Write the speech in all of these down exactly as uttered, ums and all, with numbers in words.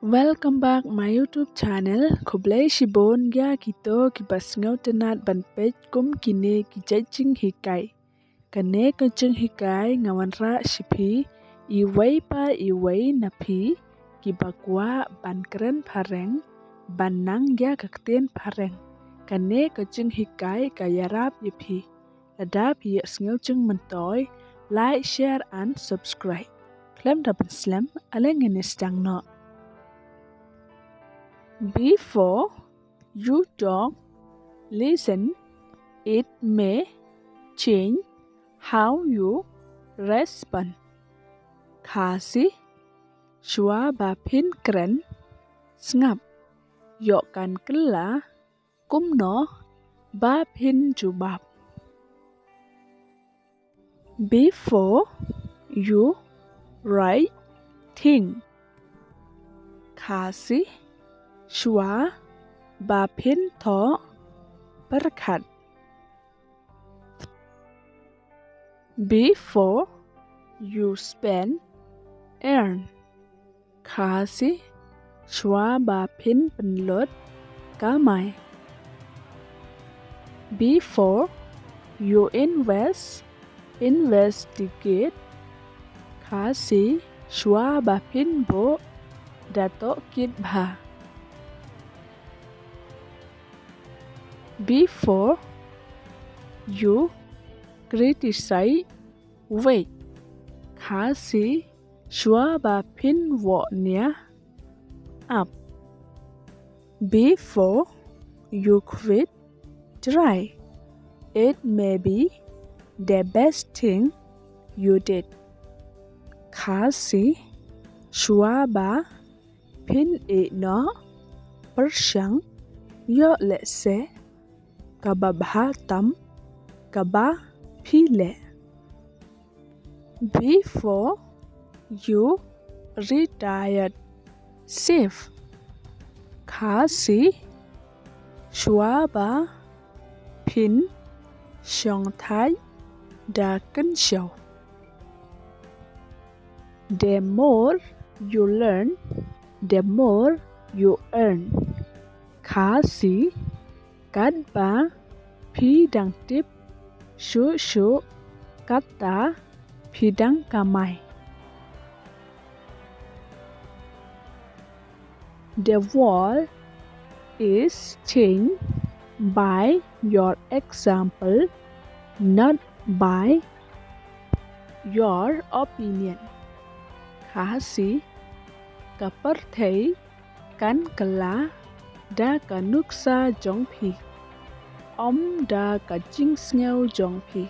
Welcome back my YouTube channel. Khublei shibun ïa kito kiba sngewtynnat ban peit kum kine ki jait jinghikai. Kane ka jinghikai nga wanrah sha phi iwei pa iwei na phi kiba kwah ban kren phareng, ban nang ïa ka ktien phareng. Kane ka jinghikai ka ïarap ïa phi. Lada phi ïohsngew jingmyntoi, like, share and subscribe. Khlem da pynslem, ale ngin ïa sdang noh. Before you talk, listen. It may change how you respond. Khasi, shuwa ba phin kren, sngap. Ïoh kan kylla kumno ba phin jubab. Before you write, think. Khasi, shuwa ba phin thoh, pyrkhat. Before you spend, earn. Khasi, shuwa ba phin pynlut, kamai. Before you invest, investigate. Khasi, shuwa ba phin buh, da tohkit bha. Before you criticize, wait. Khasi, shuwa ba phin woh nia, ap. Before you quit, try. It may be the best thing you did. Khasi, shuwa ba phin ïeh noh, pyrshang, ïoh lehse kaba bha tam kaba phi leh. Before you retire, save. Khasi, shuwa ba phin shong thait da kynshew. The more you learn, the more you earn. Khasi, katba phi dang tip shuh shuh, kata phi dang kamai. The world is changed by your example, not by your opinion. Khasi, ka pyrthei kan kylla da ka nuksa jong phi, ym da ka jingsngew jong phi.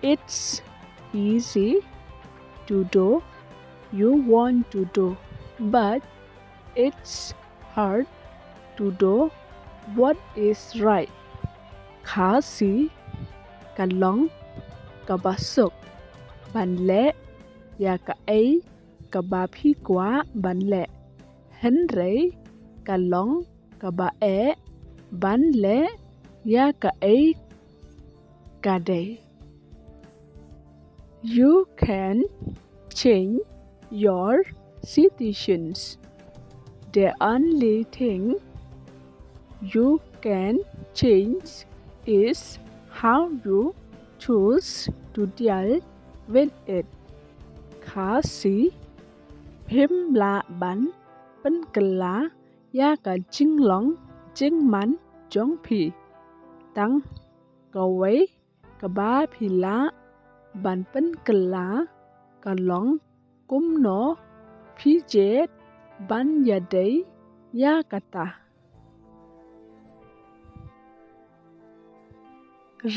It's easy to do you want to do, but it's hard to do what is right. Khasi, ka long kaba suk ban leh ïa kaei kaba phi kwah ban leh, hynrei ka long kaba eh ban leh ïa kaei ka dei. You can change your situations. The only thing you can change is how you choose to deal with it. Khasi, phim lah ban pynkylla ïa ka jinglong jingman jong phi. Tang kawei kaba phi lah ban pynkylla ka long kumno phi jied ban ïadei ïa kata.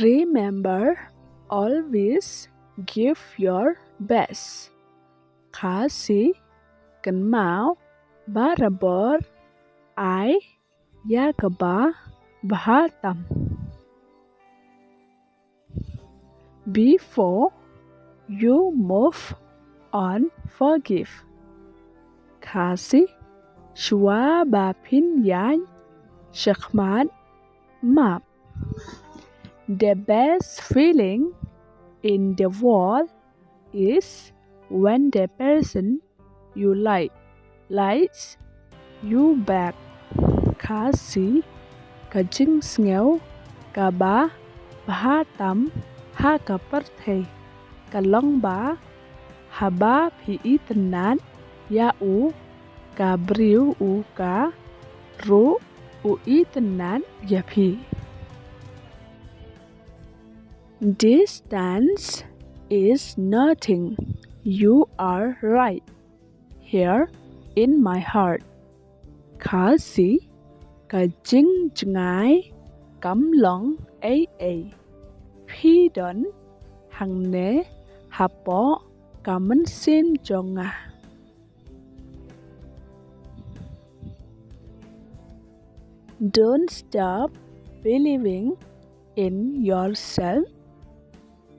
Remember, always give your best. Khasi, kynmaw barabor ai ïa kaba bha tam. Before you move on, forgive. Khasi, shuwa ba phin ïaid shakhmat, map. The best feeling in the world is when the person you like lies you back. Khasi, ka jingsngew kaba bha tam ha ka pyrthei ka long ba haba phi itynnad ïa u, ka briew u ka ruh u itynnad ïa phi. Distance is nothing. You are right here in my heart. Khasi, ka jingjngai kam long ei ei. Phi don hangne hapoh ka mynsiem jong nga. Don't stop believing in yourself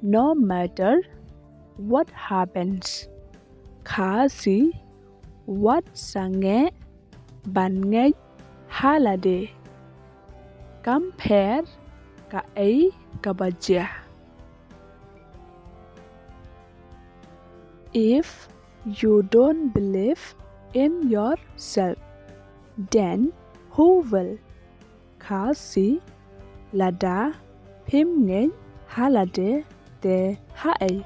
no matter what happens. Khasi, wat sangeh ban ngeit ha lade, kam pher kaei kaba jia. If you don't believe in yourself, then who will? Khasi, lada phim ngeit ha lade te haei?